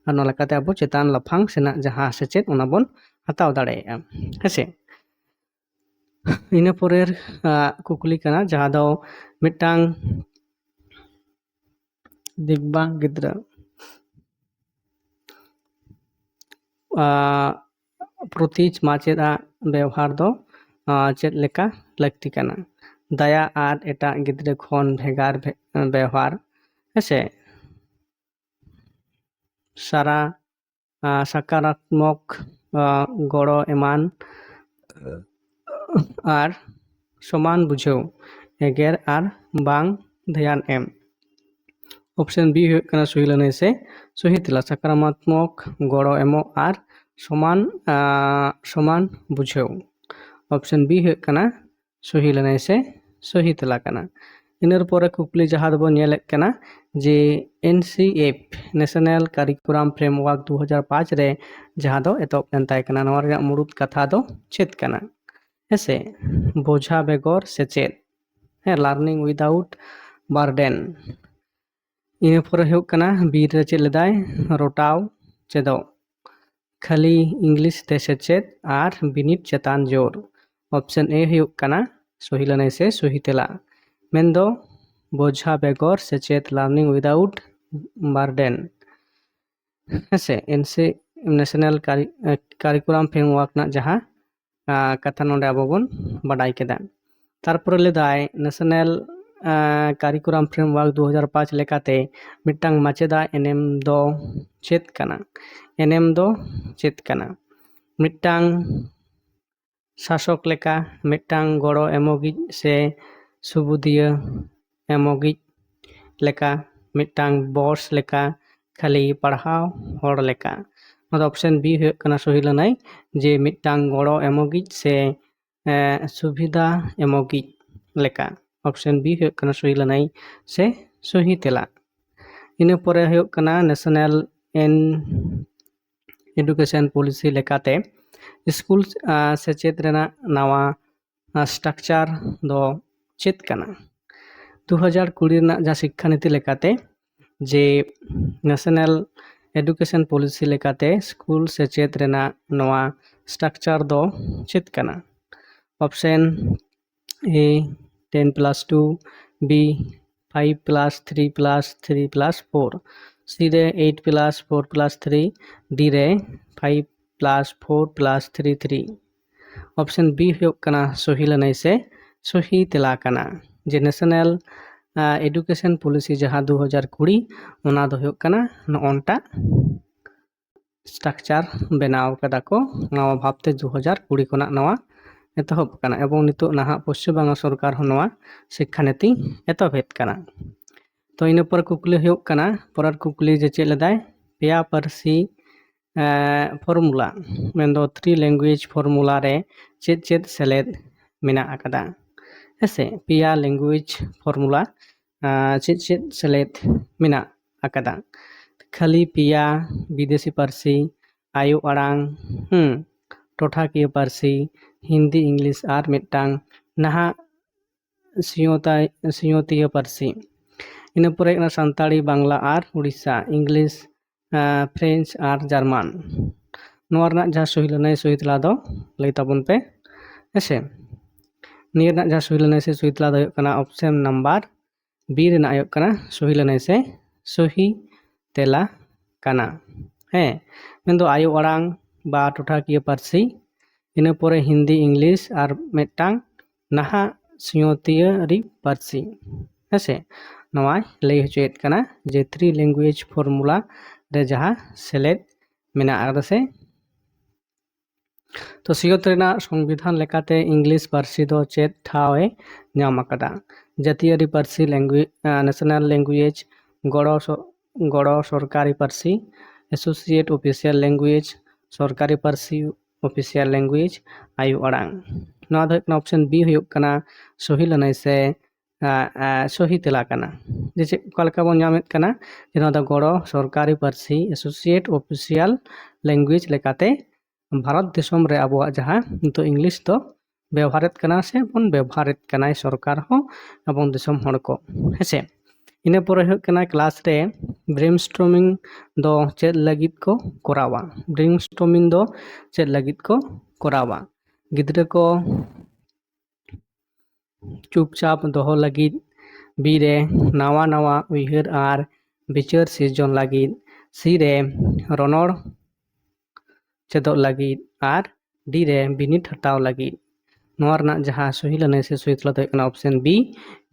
ᱟᱨ ᱱᱚᱣᱟ ᱞᱮᱠᱟᱛᱮ ᱟᱵᱚ ᱪᱮᱛᱟᱱ ᱞᱟᱯᱷᱟᱝ ᱥᱮᱱᱟᱜ ᱡᱟᱦᱟᱸ ᱥᱮᱪᱮᱫ ᱚᱱᱟ ᱵᱚᱱ ᱦᱟᱛᱟᱣ ᱫᱟᱲᱮᱭᱟᱜᱼᱟ᱾ ᱦᱮᱸᱥᱮ? ᱤᱱᱟᱹ ᱯᱚᱨᱮᱨ ᱟᱸ, ᱠᱩᱠᱞᱤ ᱠᱟᱱᱟ, ᱡᱟᱦᱟᱸ ᱫᱚ ᱢᱤᱫᱴᱟᱝ ᱫᱤᱵᱽᱵᱟᱝ ᱜᱤᱫᱽᱨᱟᱹ ᱟᱸ, ᱯᱨᱚᱛᱤ ᱢᱟᱪᱮᱫ ᱟᱜ ᱵᱮᱣᱦᱟᱨ ᱫᱚ ᱟᱸ, ᱪᱮᱫ ᱞᱮᱠᱟ ᱞᱟᱹᱠᱛᱤ ᱠᱟᱱᱟ? ᱫᱟᱭᱟ ᱟᱨ ᱮᱴᱟᱜ ᱜᱤᱫᱽᱨᱟᱹ ᱠᱷᱚᱱ ᱵᱷᱮᱜᱟᱨ ᱵᱷᱮ-, ᱵᱮᱣᱦᱟᱨ, ᱦᱮᱸᱥᱮ? ᱥᱟᱨᱟ ᱟᱸ, ᱥᱟᱠᱟᱨᱟᱛᱢᱚᱠ ᱟᱸ, ᱜᱚᱲᱚ ᱮᱢᱟᱱ ᱟᱨ ᱥᱚᱢᱟᱱ ᱵᱩᱡᱷᱟᱹᱣ, ᱮᱜᱮᱨ ᱟᱨ ᱵᱟᱝ ᱫᱷᱮᱭᱟᱱ ᱮᱢ᱾ Option B ᱦᱩᱭᱩᱜ ᱠᱟᱱᱟ ᱥᱩᱦᱤ ᱞᱟᱹᱱᱟᱹᱭ ᱥᱮ ᱥᱩᱦᱤ ᱛᱮᱞᱟ, ᱥᱟᱠᱟᱨᱟᱛᱢᱚᱠ ᱜᱚᱲᱚ ᱮᱢᱚᱜ ᱟᱨ ᱥᱚᱢᱟᱱ ᱟᱸ, ᱥᱚᱢᱟᱱ ᱵᱩᱡᱷᱟᱹᱣ᱾ Option B ᱦᱩᱭᱩᱜ ᱠᱟᱱᱟ ᱥᱚᱦᱤ ᱞᱟᱹᱱᱟᱹᱭ ᱥᱮ ᱥᱚᱦᱤ ᱛᱮᱞᱟ ᱠᱟᱱᱟ᱾ ᱤᱱᱟᱹ ᱯᱚᱨᱮ ᱠᱩᱠᱞᱤ ᱡᱟᱦᱟᱸ ᱫᱚᱵᱚᱱ ᱧᱮᱞᱮᱫ ᱠᱟᱱᱟ ᱡᱮ N C F National Curriculum Framework ᱫᱩ ᱦᱟᱡᱟᱨ ᱯᱟᱸᱪ ᱨᱮ ᱡᱟᱦᱟᱸ ᱫᱚ ᱮᱛᱚᱦᱚᱵ ᱞᱮᱱ ᱛᱟᱦᱮᱸ ᱠᱟᱱᱟ, ᱱᱚᱣᱟ ᱨᱮᱭᱟᱜ ᱢᱩᱲᱩᱫ ᱠᱟᱛᱷᱟ ᱫᱚ ᱪᱮᱫ ᱠᱟᱱᱟ? ᱦᱮᱸᱥᱮ, ᱵᱚᱡᱷᱟ ᱵᱮᱜᱚᱨ ᱥᱮᱪᱮᱫ, ᱦᱮᱸ, learning without burden᱾ ᱤᱱᱟᱹ ᱯᱚᱨᱮ ᱦᱩᱭᱩᱜ ᱠᱟᱱᱟ B ᱨᱮ ᱪᱮᱫ ᱞᱮᱫᱟᱭ, ᱨᱚᱴᱟᱣ ᱪᱮᱫᱚᱜ, ᱠᱷᱟᱹᱞᱤ English ᱛᱮ ᱥᱮᱪᱮᱫ ᱟᱨ ᱵᱤᱱᱤᱰ ᱪᱮᱛᱟᱱ ᱡᱳᱨ᱾ Option A ᱦᱩᱭᱩᱜ ᱠᱟᱱᱟ ᱥᱚᱦᱤ ᱞᱟᱹᱱᱟᱹᱭ ᱥᱮ ᱥᱚᱦᱤ ᱛᱮᱞᱟ, ᱢᱮᱱᱫᱚ ᱵᱚᱡᱷᱟ ᱵᱮᱜᱚᱨ ᱥᱮᱪᱮᱫ, learning without burden᱾ ᱦᱮᱸᱥᱮ, N C National Curri-, Curriculum Framework ᱨᱮᱱᱟᱜ ᱡᱟᱦᱟᱸ ᱟᱸ, ᱠᱟᱛᱷᱟ ᱱᱚᱰᱮ ᱟᱵᱚ ᱵᱚᱱ ᱵᱟᱰᱟᱭ ᱠᱮᱫᱟ᱾ ᱛᱟᱨᱯᱚᱨᱮ ᱞᱟᱹᱭᱫᱟᱭ National ᱠᱟᱨᱤᱠᱩᱞᱟᱢ ᱯᱷᱨᱮᱢᱣᱟᱨᱠ ᱫᱩ ᱦᱟᱡᱟᱨ ᱯᱟᱸᱪ ᱞᱮᱠᱟᱛᱮ ᱢᱤᱫᱴᱟᱝ ᱢᱟᱪᱮᱫᱟᱜ ᱮᱱᱮᱢ ᱫᱚ ᱪᱮᱫ ᱠᱟᱱᱟ? ᱮᱱᱮᱢ ᱫᱚ ᱪᱮᱫ ᱠᱟᱱᱟ? ᱢᱤᱫᱴᱟᱝ ᱥᱟᱥᱚᱠ ᱞᱮᱠᱟ, ᱢᱤᱫᱴᱟᱝ ᱜᱚᱲᱚ ᱮᱢᱚᱜᱤᱡ ᱥᱮ ᱥᱩᱵᱩᱫᱤᱭᱟᱹ ᱮᱢᱚᱜᱤᱡ ᱞᱮᱠᱟ, ᱢᱤᱫᱴᱟᱝ ᱵᱚᱥ ᱞᱮᱠᱟ, ᱠᱷᱟᱹᱞᱤ ᱯᱟᱲᱦᱟᱣ ᱦᱚᱲ ᱞᱮᱠᱟ᱾ ᱱᱚᱣᱟ ᱫᱚ ᱚᱯᱥᱮᱱ ᱵᱤ ᱦᱩᱭᱩᱜ ᱠᱟᱱᱟ ᱥᱚᱦᱤ ᱞᱟᱹᱱᱟᱹᱭ, ᱡᱮ ᱢᱤᱫᱴᱟᱝ ᱜᱚᱲᱚ ᱮᱢᱚᱜᱤᱡ ᱥᱮ ᱮ, ᱥᱩᱵᱤᱫᱷᱟ ᱮᱢᱚᱜᱤᱡ ᱞᱮᱠᱟ᱾ ᱚᱯᱥᱮᱱ ᱵᱤ ᱦᱩᱭᱩᱜ ᱠᱟᱱᱟ ᱥᱚᱦᱤ ᱞᱟᱹᱱᱟᱹᱭ ᱥᱮ ᱥᱚᱦᱤ ᱛᱮᱞᱟ᱾ ᱤᱱᱟᱹ ᱯᱚᱨᱮ ᱦᱩᱭᱩᱜ ᱠᱟᱱᱟ ᱱᱮᱥᱱᱟᱞ ᱮᱱ ᱮᱰᱩᱠᱮᱥᱚᱱ ᱯᱚᱞᱤᱥᱤ ᱞᱮᱠᱟᱛᱮ ᱥᱠᱩᱞ ᱥᱮᱪᱮᱫ ᱨᱮᱱᱟᱜ ᱱᱟᱣᱟ ᱥᱴᱨᱟᱠᱪᱟᱨ ᱫᱚ ᱪᱮᱫ ᱠᱟᱱᱟ? ᱫᱩ ᱦᱟᱡᱟᱨ ᱠᱩᱲᱤ ᱨᱮᱱᱟᱜ ᱡᱟᱦᱟᱸ ᱥᱤᱠᱠᱷᱟ ᱱᱤᱛᱤ ᱞᱮᱠᱟᱛᱮ ᱡᱮ ᱱᱮᱥᱱᱟᱞ ᱮᱰᱩᱠᱮᱥᱚᱱ ᱯᱚᱞᱤᱥᱤ ᱞᱮᱠᱟᱛᱮ ᱥᱠᱩᱞ ᱥᱮᱪᱮᱫ ᱨᱮᱱᱟᱜ ᱱᱚᱣᱟ ᱥᱴᱨᱟᱠᱪᱟᱨ ᱫᱚ ᱪᱮᱫ ᱠᱟᱱᱟ? ᱚᱯᱥᱮᱱ ᱮ, ten plus two, B, five plus three plus three plus four, C ᱨᱮ eight plus four plus three, D ᱨᱮ five plus four plus three three᱾ Option B ᱦᱩᱭᱩᱜ ᱠᱟᱱᱟ ᱥᱚᱦᱤ ᱞᱟᱹᱱᱟᱹᱭ ᱥᱮ ᱥᱚᱦᱤ ᱛᱮᱞᱟ ᱠᱟᱱᱟ, ᱡᱮ ᱱᱮᱥᱱᱟᱞ ᱮᱰᱩᱠᱮᱥᱚᱱ ᱯᱚᱞᱤᱥᱤ ᱡᱟᱦᱟᱸ ᱫᱩ ᱦᱟᱡᱟᱨ ᱠᱩᱲᱤ, ᱚᱱᱟ ᱫᱚ ᱦᱩᱭᱩᱜ ᱠᱟᱱᱟ ᱱᱚᱜᱼᱚᱱᱴᱟ ᱥᱴᱨᱟᱠᱪᱟᱨ ᱵᱮᱱᱟᱣ ᱠᱟᱫᱟ ᱠᱚ᱾ ᱱᱟᱣᱟ ᱵᱷᱟᱵᱽᱛᱮ ᱫᱩ ᱦᱟᱡᱟᱨ ᱠᱩᱲᱤ ᱠᱷᱚᱱᱟᱜ ᱱᱚᱣᱟ ᱮᱛᱚᱦᱚᱵ ᱠᱟᱱᱟ ᱮᱵᱚᱝ ᱱᱤᱛᱚᱜ ᱱᱟᱦᱟᱜ ᱯᱚᱥᱪᱤᱢ ᱵᱟᱝᱞᱟ ᱥᱚᱨᱠᱟᱨ ᱦᱚᱸ ᱱᱚᱣᱟ ᱥᱤᱠᱠᱷᱟ ᱱᱤᱛᱤ ᱮᱛᱚᱦᱚᱵᱮᱫ ᱠᱟᱱᱟ᱾ ᱛᱚ ᱤᱱᱟᱹ ᱯᱚᱨᱮ ᱠᱩᱠᱞᱤ ᱦᱩᱭᱩᱜ ᱠᱟᱱᱟ, ᱯᱚᱨᱮᱨ ᱠᱩᱠᱞᱤ ᱡᱮ ᱪᱮᱫ ᱞᱮᱫᱟᱭ, ᱯᱮᱭᱟ ᱯᱟᱹᱨᱥᱤ ᱯᱷᱚᱨᱢᱩᱞᱟ, ᱢᱮᱱᱫᱚ ᱛᱷᱨᱤ ᱞᱮᱝᱜᱩᱭᱮᱡᱽ ᱯᱷᱚᱨᱢᱩᱞᱟ ᱨᱮ ᱪᱮᱫ ᱪᱮᱫ ᱥᱮᱞᱮᱫ ᱢᱮᱱᱟᱜ ᱟᱠᱟᱫᱟ? ᱦᱮᱸᱥᱮ, ᱯᱮᱭᱟ ᱞᱮᱝᱜᱩᱭᱮᱡᱽ ᱯᱷᱚᱨᱢᱩᱞᱟ ᱪᱮᱫ ᱪᱮᱫ ᱥᱮᱞᱮᱫ ᱢᱮᱱᱟᱜ ᱟᱠᱟᱫᱟ? ᱠᱷᱟᱹᱞᱤ ᱯᱮᱭᱟ ᱵᱤᱫᱮᱥᱤ ᱯᱟᱹᱨᱥᱤ, ᱟᱭᱳ ᱟᱲᱟᱝ, ᱦᱩᱸ, ᱴᱚᱴᱷᱟᱠᱤᱭᱟᱹ ᱯᱟᱹᱨᱥᱤ, ᱦᱤᱱᱫᱤ, ᱤᱝᱞᱤᱥ ᱟᱨ ᱢᱤᱫᱴᱟᱝ ᱱᱟᱦᱟᱜ ᱥᱤᱧᱚᱛᱟᱭ-, ᱥᱤᱧᱚᱛᱤᱭᱟᱹ ᱯᱟᱹᱨᱥᱤ᱾ ᱤᱱᱟᱹ ᱯᱚᱨᱮ ᱦᱩᱭᱩᱜ ᱠᱟᱱᱟ ᱥᱟᱱᱛᱟᱲᱤ, ᱵᱟᱝᱞᱟ ᱟᱨ ᱩᱲᱤᱥᱥᱟ, ᱤᱝᱞᱤᱥ, ᱟᱸ, ᱯᱷᱨᱮᱧᱪ ᱟᱨ ᱡᱟᱨᱢᱟᱱ᱾ ᱱᱚᱣᱟ ᱨᱮᱱᱟᱜ ᱡᱟᱦᱟᱸ ᱥᱚᱦᱤ ᱞᱟᱹᱱᱟᱹᱭ ᱥᱚᱦᱤ ᱛᱮᱞᱟ ᱫᱚ ᱞᱟᱹᱭ ᱛᱟᱵᱚᱱ ᱯᱮ, ᱦᱮᱸᱥᱮ᱾ ᱱᱤᱭᱟᱹ ᱨᱮᱱᱟᱜ ᱡᱟᱦᱟᱸ ᱥᱚᱦᱤ ᱞᱟᱹᱱᱟᱹᱭ ᱥᱮ ᱥᱚᱦᱤ ᱛᱮᱞᱟ ᱫᱚ ᱦᱩᱭᱩᱜ ᱠᱟᱱᱟ ᱚᱯᱥᱮᱱ ᱱᱟᱢᱵᱟᱨ ᱵᱤ ᱨᱮᱱᱟᱜ ᱦᱩᱭᱩᱜ ᱠᱟᱱᱟ ᱥᱚᱦᱤ ᱞᱟᱹᱱᱟᱹᱭ ᱥᱮ ᱥᱚᱦᱤ ᱛᱮᱞᱟ ᱠᱟᱱᱟ᱾ ᱦᱮᱸ, ᱢᱮᱱᱫᱚ ᱟᱭᱳ ᱟᱲᱟᱝ ᱵᱟ ᱴᱚᱴᱷᱟᱠᱤᱭᱟᱹ ᱯᱟᱹᱨᱥᱤ, ᱤᱱᱟᱹ ᱯᱚᱨᱮ ᱦᱤᱱᱫᱤ, ᱤᱝᱞᱤᱥ ᱟᱨ ᱢᱤᱫᱴᱟᱝ ᱱᱟᱦᱟᱜ ᱥᱤᱧᱚᱛᱤᱭᱟᱹᱨᱤ ᱯᱟᱹᱨᱥᱤ, ᱦᱮᱸᱥᱮ, ᱱᱚᱣᱟᱭ ᱞᱟᱹᱭ ᱦᱚᱪᱚᱭᱮᱫ ᱠᱟᱱᱟ ᱡᱮ three language formula ᱨᱮ ᱡᱟᱦᱟᱸ ᱥᱮᱞᱮᱫ ᱢᱮᱱᱟᱜ ᱟᱠᱟᱫᱟ ᱥᱮ᱾ ᱛᱚ ᱥᱤᱧᱚᱛ ᱨᱮᱱᱟᱜ ᱥᱚᱝᱵᱤᱫᱷᱟᱱ ᱞᱮᱠᱟᱛᱮ ᱤᱝᱞᱤᱥ ᱯᱟᱹᱨᱥᱤ ᱫᱚ ᱪᱮᱫ ᱴᱷᱟᱶ ᱮ ᱧᱟᱢ ᱟᱠᱟᱫᱟ? ᱡᱟᱹᱛᱤᱭᱟᱹᱨᱤ ᱯᱟᱹᱨᱥᱤ, language, national language, ᱜᱚᱲᱚ ᱥᱚ-, ᱜᱚᱲᱚ ᱥᱚᱨᱠᱟᱨᱤ ᱯᱟᱹᱨᱥᱤ, associate official language, ᱥᱚᱨᱠᱟᱨᱤ ᱯᱟᱹᱨᱥᱤ, official language, ᱟᱭᱳ ᱟᱲᱟᱝ᱾ ᱱᱚᱣᱟ ᱫᱚ ᱦᱩᱭᱩᱜ ᱠᱟᱱᱟ, option B ᱦᱩᱭᱩᱜ ᱠᱟᱱᱟ ᱥᱚᱦᱤ ᱞᱟᱹᱱᱟᱹᱭ ᱥᱮ, ᱟ, ᱟ, ᱥᱚᱦᱤ ᱛᱮᱞᱟ ᱠᱟᱱᱟ᱾ ᱡᱮ ᱪᱮᱫ, ᱚᱠᱟ ᱞᱮᱠᱟ ᱵᱚᱱ ᱧᱟᱢᱮᱫ ᱠᱟᱱᱟ ᱡᱮ ᱱᱚᱣᱟ ᱫᱚ ᱜᱚᱲᱚ ᱥᱚᱨᱠᱟᱨᱤ ᱯᱟᱹᱨᱥᱤ, associate official language ᱞᱮᱠᱟᱛᱮ ᱵᱷᱟᱨᱚᱛ ᱫᱤᱥᱚᱢ ᱨᱮ ᱟᱵᱚᱣᱟᱜ ᱡᱟᱦᱟᱸ ᱱᱤᱛᱚᱜ ᱤᱝᱞᱤᱥ ᱫᱚ ᱵᱮᱣᱦᱟᱨᱮᱫ ᱠᱟᱱᱟ ᱥᱮ ᱵᱚᱱ ᱵᱮᱣᱦᱟᱨᱮᱫ ᱠᱟᱱᱟᱭ ᱥᱚᱨᱠᱟᱨ ᱦᱚᱸ ᱮᱵᱚᱝ ᱫᱤᱥᱚᱢ ᱦᱚᱲ ᱠᱚ, ᱦᱮᱸᱥᱮ᱾ ᱤᱱᱟᱹ ᱯᱚᱨᱮ ᱦᱩᱭᱩᱜ ᱠᱟᱱᱟ ᱠᱞᱟᱥ ᱨᱮ brainstorming ᱫᱚ ᱪᱮᱫ ᱞᱟᱹᱜᱤᱫ ᱠᱚ ᱠᱚᱨᱟᱣᱟ? Brainstorming ᱫᱚ ᱪᱮᱫ ᱞᱟᱹᱜᱤᱫ ᱠᱚ ᱠᱚᱨᱟᱣᱟ? ᱜᱤᱫᱽᱨᱟᱹ ᱠᱚ ᱪᱩᱯᱪᱟᱯ ᱫᱚᱦᱚ ᱞᱟᱹᱜᱤᱫ, B ᱨᱮ ᱱᱟᱣᱟ ᱱᱟᱣᱟ ᱩᱭᱦᱟᱹᱨ ᱟᱨ ᱵᱤᱪᱟᱹᱨ ᱥᱤᱨᱡᱚᱱ ᱞᱟᱹᱜᱤᱫ, C ᱨᱮ ᱨᱚᱱᱚᱲ ᱪᱮᱫᱚᱜ ᱞᱟᱹᱜᱤᱫ, ᱟᱨ D ᱨᱮ ᱵᱤᱱᱤᱰ ᱦᱟᱛᱟᱣ ᱞᱟᱹᱜᱤᱫ᱾ ᱱᱚᱣᱟ ᱨᱮᱱᱟᱜ ᱡᱟᱦᱟᱸ ᱥᱚᱦᱤ ᱞᱟᱹᱱᱟᱹᱭ ᱥᱮ ᱥᱚᱦᱤ ᱛᱮᱞᱟ ᱫᱚ ᱦᱩᱭᱩᱜ ᱠᱟᱱᱟ option B,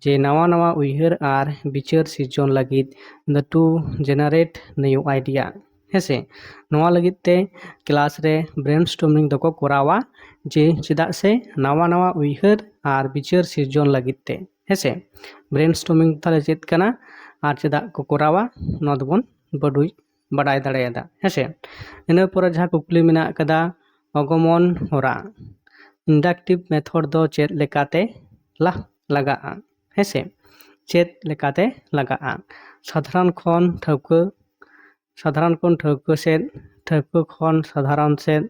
ᱡᱮ ᱱᱟᱣᱟ ᱱᱟᱣᱟ ᱩᱭᱦᱟᱹᱨ ᱟᱨ ᱵᱤᱪᱟᱹᱨ ᱥᱤᱨᱡᱚᱱ ᱞᱟᱹᱜᱤᱫ, the to generate new idea, ᱦᱮᱸᱥᱮ᱾ ᱱᱚᱣᱟ ᱞᱟᱹᱜᱤᱫ ᱛᱮ ᱠᱞᱟᱥ ᱨᱮ brainstorming ᱫᱚᱠᱚ ᱠᱚᱨᱟᱣᱟ, ᱡᱮ ᱪᱮᱫᱟᱜ ᱥᱮ ᱱᱟᱣᱟ ᱱᱟᱣᱟ ᱩᱭᱦᱟᱹᱨ ᱟᱨ ᱵᱤᱪᱟᱹᱨ ᱥᱤᱨᱡᱚᱱ ᱞᱟᱹᱜᱤᱫ ᱛᱮ, ᱦᱮᱸᱥᱮ᱾ Brainstorming ᱛᱟᱦᱞᱮ ᱪᱮᱫ ᱠᱟᱱᱟ ᱟᱨ ᱪᱮᱫᱟᱜ ᱠᱚ ᱠᱚᱨᱟᱣᱟ, ᱱᱚᱣᱟ ᱫᱚᱵᱚᱱ ᱵᱟᱰᱩᱭ-, ᱵᱟᱰᱟᱭ ᱫᱟᱲᱮᱭᱟᱫᱟ, ᱦᱮᱸᱥᱮ᱾ ᱤᱱᱟᱹ ᱯᱚᱨᱮ ᱡᱟᱦᱟᱸ ᱠᱩᱠᱞᱤ ᱢᱮᱱᱟᱜ ᱟᱠᱟᱫᱟ, ᱚᱜᱚᱢᱚᱱ ᱦᱚᱨᱟ, inductive method ᱫᱚ ᱪᱮᱫ ᱞᱮᱠᱟᱛᱮ ᱞᱟ-, ᱞᱟᱜᱟᱜᱼᱟ, ᱦᱮᱸᱥᱮ? ᱪᱮᱫ ᱞᱮᱠᱟᱛᱮ ᱞᱟᱜᱟᱜᱼᱟ? ᱥᱟᱫᱷᱟᱨᱚᱱ ᱠᱷᱚᱱ ᱴᱷᱟᱹᱣᱠᱟᱹ, ᱥᱟᱫᱷᱟᱨᱚᱱ ᱠᱷᱚᱱ ᱴᱷᱟᱹᱣᱠᱟᱹ ᱥᱮᱫ, ᱴᱷᱟᱹᱣᱠᱟᱹ ᱠᱷᱚᱱ ᱥᱟᱫᱷᱟᱨᱚᱱ ᱥᱮᱫ,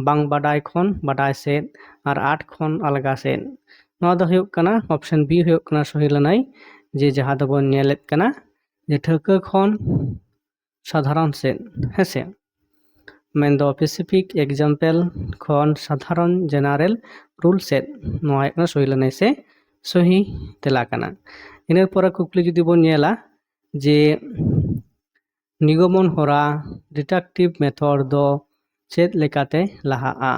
ᱵᱟᱝ ᱵᱟᱰᱟᱭ ᱠᱷᱚᱱ ᱵᱟᱰᱟᱭ ᱥᱮᱫ, ᱟᱨ ᱟᱸᱴ ᱠᱷᱚᱱ ᱟᱞᱜᱟ ᱥᱮᱫ᱾ ᱱᱚᱣᱟ ᱫᱚ ᱦᱩᱭᱩᱜ ᱠᱟᱱᱟ, option B ᱦᱩᱭᱩᱜ ᱠᱟᱱᱟ ᱥᱚᱦᱤ ᱞᱟᱹᱱᱟᱹᱭ, ᱡᱮ ᱡᱟᱦᱟᱸ ᱫᱚᱵᱚᱱ ᱧᱮᱞᱮᱫ ᱠᱟᱱᱟ ᱡᱮ ᱴᱷᱟᱹᱣᱠᱟᱹ ᱠᱷᱚᱱ ᱥᱟᱫᱷᱟᱨᱚᱱ ᱥᱮᱫ, ᱦᱮᱸᱥᱮ, ᱢᱮᱱᱫᱚ specific example ᱠᱷᱚᱱ ᱥᱟᱫᱷᱟᱨᱚᱱ general rule ᱥᱮᱫ᱾ ᱱᱚᱣᱟ ᱦᱩᱭᱩᱜ ᱠᱟᱱᱟ ᱥᱚᱦᱤ ᱞᱟᱹᱱᱟᱹᱭ ᱥᱮ ᱥᱚᱦᱤ ᱛᱮᱞᱟ ᱠᱟᱱᱟ᱾ ᱤᱱᱟᱹ ᱯᱚᱨᱮ ᱠᱩᱠᱞᱤ ᱡᱩᱫᱤ ᱵᱚᱱ ᱧᱮᱞᱟ ᱡᱮ ᱱᱤᱜᱚᱢᱚᱱ ᱦᱚᱨᱟ, deductive method ᱫᱚ ᱪᱮᱫ ᱞᱮᱠᱟᱛᱮ ᱞᱟᱦᱟᱜᱼᱟ?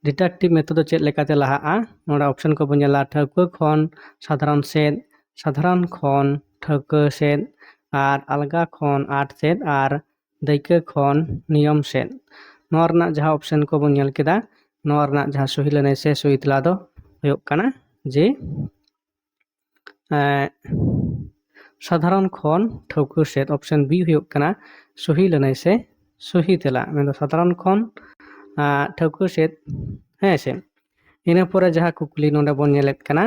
ᱰᱤᱰᱟᱠᱴᱤᱵᱷ ᱢᱮᱛᱷᱚᱰ ᱫᱚ ᱪᱮᱫ ᱞᱮᱠᱟᱛᱮ ᱞᱟᱦᱟᱜᱼᱟ? ᱱᱚᱰᱮ ᱚᱯᱥᱮᱱ ᱠᱚᱵᱚᱱ ᱧᱮᱞᱟ, ᱴᱷᱟᱹᱣᱠᱟᱹ ᱠᱷᱚᱱ ᱥᱟᱫᱷᱟᱨᱚᱱ ᱥᱮᱫ, ᱥᱟᱫᱷᱟᱨᱚᱱ ᱠᱷᱚᱱ ᱴᱷᱟᱹᱣᱠᱟᱹ ᱥᱮᱫ, ᱟᱨ ᱟᱞᱜᱟ ᱠᱷᱚᱱ ᱟᱸᱴ ᱥᱮᱫ, ᱟᱨ ᱫᱟᱹᱭᱠᱟᱹ ᱠᱷᱚᱱ ᱱᱤᱭᱚᱢ ᱥᱮᱫ᱾ ᱱᱚᱣᱟ ᱨᱮᱱᱟᱜ ᱡᱟᱦᱟᱸ ᱚᱯᱥᱮᱱ ᱠᱚᱵᱚᱱ ᱧᱮᱞ ᱠᱮᱫᱟ, ᱱᱚᱣᱟ ᱨᱮᱱᱟᱜ ᱡᱟᱦᱟᱸ ᱥᱚᱦᱤ ᱞᱟᱹᱱᱟᱹᱭ ᱥᱮ ᱥᱚᱦᱤ ᱛᱮᱞᱟ ᱫᱚ ᱦᱩᱭᱩᱜ ᱠᱟᱱᱟ ᱡᱮ ᱮᱸ, ᱥᱟᱫᱷᱟᱨᱚᱱ ᱠᱷᱚᱱ ᱴᱷᱟᱹᱣᱠᱟᱹ ᱥᱮᱫ, ᱚᱯᱥᱮᱱ ᱵᱤ ᱦᱩᱭᱩᱜ ᱠᱟᱱᱟ ᱥᱚᱦᱤ ᱞᱟᱹᱱᱟᱹᱭ ᱥᱮ ᱥᱚᱦᱤ ᱛᱮᱞᱟ, ᱢᱮᱱᱫᱚ ᱥᱟᱫᱷᱟᱨᱚᱱ ᱠᱷᱚᱱ ᱟᱸ, ᱴᱷᱟᱹᱣᱠᱟᱹ ᱥᱮᱫ᱾ ᱦᱮᱸ ᱥᱮ, ᱤᱱᱟᱹ ᱯᱚᱨᱮ ᱡᱟᱦᱟᱸ ᱠᱩᱠᱞᱤ ᱱᱚᱰᱮ ᱵᱚᱱ ᱧᱮᱞᱮᱫ ᱠᱟᱱᱟ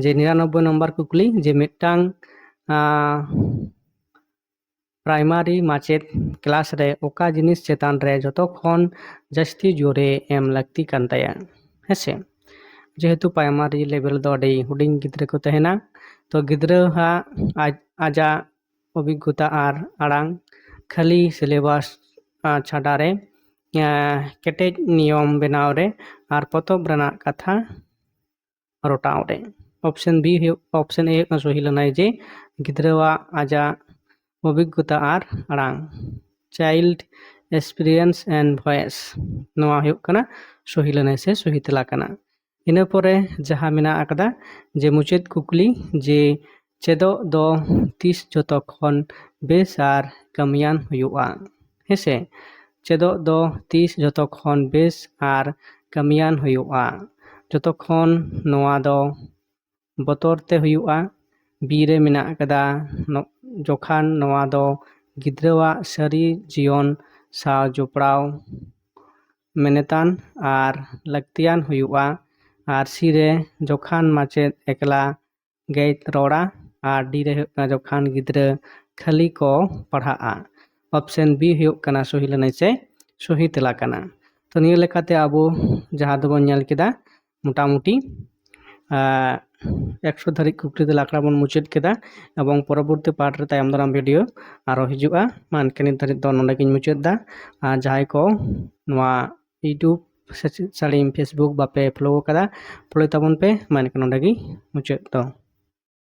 ᱡᱮ ᱱᱤᱨᱟᱱᱚᱵᱵᱳᱭ ᱱᱚᱢᱵᱚᱨ ᱠᱩᱠᱞᱤ, ᱡᱮ ᱢᱤᱫᱴᱟᱝ ᱟᱸ, ᱯᱨᱟᱭᱢᱟᱨᱤ ᱢᱟᱪᱮᱫ ᱠᱞᱟᱥ ᱨᱮ ᱚᱠᱟ ᱡᱤᱱᱤᱥ ᱪᱮᱛᱟᱱ ᱨᱮ ᱡᱚᱛᱚ ᱠᱷᱚᱱ ᱡᱟᱹᱥᱛᱤ ᱡᱳᱨᱮ ᱮᱢ ᱞᱟᱹᱠᱛᱤ ᱠᱟᱱ ᱛᱟᱭᱟ? ᱦᱮᱸ ᱥᱮ, ᱡᱮᱦᱮᱛᱩ ᱯᱨᱟᱭᱢᱟᱨᱤ ᱞᱮᱵᱮᱞ ᱫᱚ ᱟᱹᱰᱤ ᱦᱩᱰᱤᱧ ᱜᱤᱫᱽᱨᱟᱹ ᱠᱚ ᱛᱟᱦᱮᱱᱟ, ᱛᱚ ᱜᱤᱫᱽᱨᱟᱹᱣᱟᱜ ᱟᱡ, ᱟᱡᱟᱜ ᱚᱵᱷᱤᱜᱽᱜᱚᱛᱟ ᱟᱨ ᱟᱲᱟᱝ ᱠᱷᱟᱹᱞᱤ ᱥᱤᱞᱮᱵᱟᱥ ᱪᱷᱟᱰᱟ ᱨᱮ ᱮᱸ, ᱠᱮᱴᱮᱡ ᱱᱤᱭᱚᱢ ᱵᱮᱱᱟᱣ ᱨᱮ ᱟᱨ ᱯᱚᱛᱚᱵ ᱨᱮᱱᱟᱜ ᱠᱟᱛᱷᱟ ᱨᱚᱴᱟᱣ ᱨᱮ᱾ ᱚᱯᱥᱮᱱ ᱵᱤ ᱦᱩᱭᱩᱜ, ᱚᱯᱥᱮᱱ ᱮ ᱦᱩᱭᱩᱜ ᱠᱟᱱᱟ ᱥᱚᱦᱤ ᱞᱟᱹᱱᱟᱹᱭ ᱡᱮ ᱜᱤᱫᱽᱨᱟᱹᱣᱟᱜ ᱟᱡᱟᱜ ᱚᱵᱷᱤᱜᱽᱜᱚᱛᱟ ᱟᱨ ᱟᱲᱟᱝ, child experience and voice, ᱱᱚᱣᱟ ᱦᱩᱭᱩᱜ ᱠᱟᱱᱟ ᱥᱚᱦᱤ ᱞᱟᱹᱱᱟᱹᱭ ᱥᱮ ᱥᱚᱦᱤ ᱛᱮᱞᱟ ᱠᱟᱱᱟ᱾ ᱤᱱᱟᱹ ᱯᱚᱨᱮ ᱡᱟᱦᱟᱸ ᱢᱮᱱᱟᱜ ᱟᱠᱟᱫᱟ ᱡᱮ ᱢᱩᱪᱟᱹᱫ ᱠᱩᱠᱞᱤ ᱡᱮ ᱪᱮᱫᱚᱜ ᱫᱚ ᱛᱤᱥ ᱡᱚᱛᱚ ᱠᱷᱚᱱ ᱵᱮᱥ ᱟᱨ ᱠᱟᱹᱢᱤᱭᱟᱱ ᱦᱩᱭᱩᱜᱼᱟ? ᱦᱮᱸᱥᱮ, ᱪᱮᱫᱚᱜ ᱫᱚ ᱛᱤᱥ ᱡᱚᱛᱚ ᱠᱷᱚᱱ ᱵᱮᱥ ᱟᱨ ᱠᱟᱹᱢᱤᱭᱟᱱ ᱦᱩᱭᱩᱜᱼᱟ? ᱡᱚᱛᱚ ᱠᱷᱚᱱ ᱱᱚᱣᱟ ᱫᱚ ᱵᱚᱛᱚᱨ ᱛᱮ ᱦᱩᱭᱩᱜᱼᱟ᱾ ᱵᱤ ᱨᱮ ᱢᱮᱱᱟᱜ ᱟᱠᱟᱫᱟ ᱱᱚ-, ᱡᱚᱠᱷᱟᱱ ᱱᱚᱣᱟ ᱫᱚ ᱜᱤᱫᱽᱨᱟᱹᱣᱟᱜ ᱥᱟᱹᱨᱤ ᱡᱤᱭᱚᱱ ᱥᱟᱶ ᱡᱚᱯᱲᱟᱣ ᱢᱮᱱᱮᱛᱟᱱ ᱟᱨ ᱞᱟᱹᱠᱛᱤᱭᱟᱱ ᱦᱩᱭᱩᱜᱼᱟ᱾ ᱟᱨ ᱥᱤ ᱨᱮ ᱡᱚᱠᱷᱟᱱ ᱢᱟᱪᱮᱫ ᱮᱠᱞᱟ ᱜᱮᱭ ᱨᱚᱲᱟ, ᱟᱨ ᱰᱤ ᱨᱮ ᱦᱩᱭᱩᱜ ᱠᱟᱱᱟ ᱡᱚᱠᱷᱟᱱ ᱜᱤᱫᱽᱨᱟᱹ ᱠᱷᱟᱹᱞᱤ ᱠᱚ ᱯᱟᱲᱦᱟᱜᱼᱟ᱾ ᱚᱯᱥᱮᱱ ᱵᱤ ᱦᱩᱭᱩᱜ ᱠᱟᱱᱟ ᱥᱚᱦᱤ ᱞᱟᱹᱱᱟᱹᱭ ᱥᱮ ᱥᱚᱦᱤ ᱛᱮᱞᱟ ᱠᱟᱱᱟ᱾ ᱛᱚ ᱱᱤᱭᱟᱹ ᱞᱮᱠᱟᱛᱮ ᱟᱵᱚ ᱡᱟᱦᱟᱸ ᱫᱚᱵᱚᱱ ᱧᱮᱞ ᱠᱮᱫᱟ ᱢᱚᱴᱟᱢᱩᱴᱤ, ᱟᱸ, ᱮᱠᱥᱚ ᱫᱷᱟᱹᱨᱤᱡ ᱠᱩᱠᱞᱤ ᱛᱮᱞᱟ ᱟᱠᱷᱲᱟ ᱵᱚᱱ ᱢᱩᱪᱟᱹᱫ ᱠᱮᱫᱟ, ᱮᱵᱚᱝ ᱯᱚᱨᱚᱵᱚᱨᱛᱤ ᱯᱟᱨᱴ ᱨᱮ ᱛᱟᱭᱚᱢ ᱫᱟᱨᱟᱢ ᱵᱷᱤᱰᱤᱭᱳ ᱟᱨᱚ ᱦᱤᱡᱩᱜᱼᱟ᱾ ᱢᱟ ᱮᱱᱠᱷᱟᱱ ᱱᱤᱛ ᱫᱷᱟᱹᱨᱤᱡ ᱫᱚ ᱱᱚᱰᱮ ᱜᱤᱧ ᱢᱩᱪᱟᱹᱫ ᱮᱫᱟ᱾ ᱟᱨ ᱡᱟᱦᱟᱸᱭ ᱠᱚ ᱱᱚᱣᱟ YouTube ᱥᱮ ᱪᱮᱫ ᱥᱟᱹᱲᱤᱢ Facebook ᱵᱟᱯᱮ ᱯᱷᱚᱞᱳ ᱟᱠᱟᱫᱟ, ᱯᱷᱚᱞᱳᱭ ᱛᱟᱵᱚᱱ ᱯᱮ᱾ ᱢᱟ ᱮᱱᱠᱷᱟᱱ ᱱᱚᱰᱮ ᱜᱮ ᱢᱩᱪᱟᱹᱫ ᱫᱚ᱾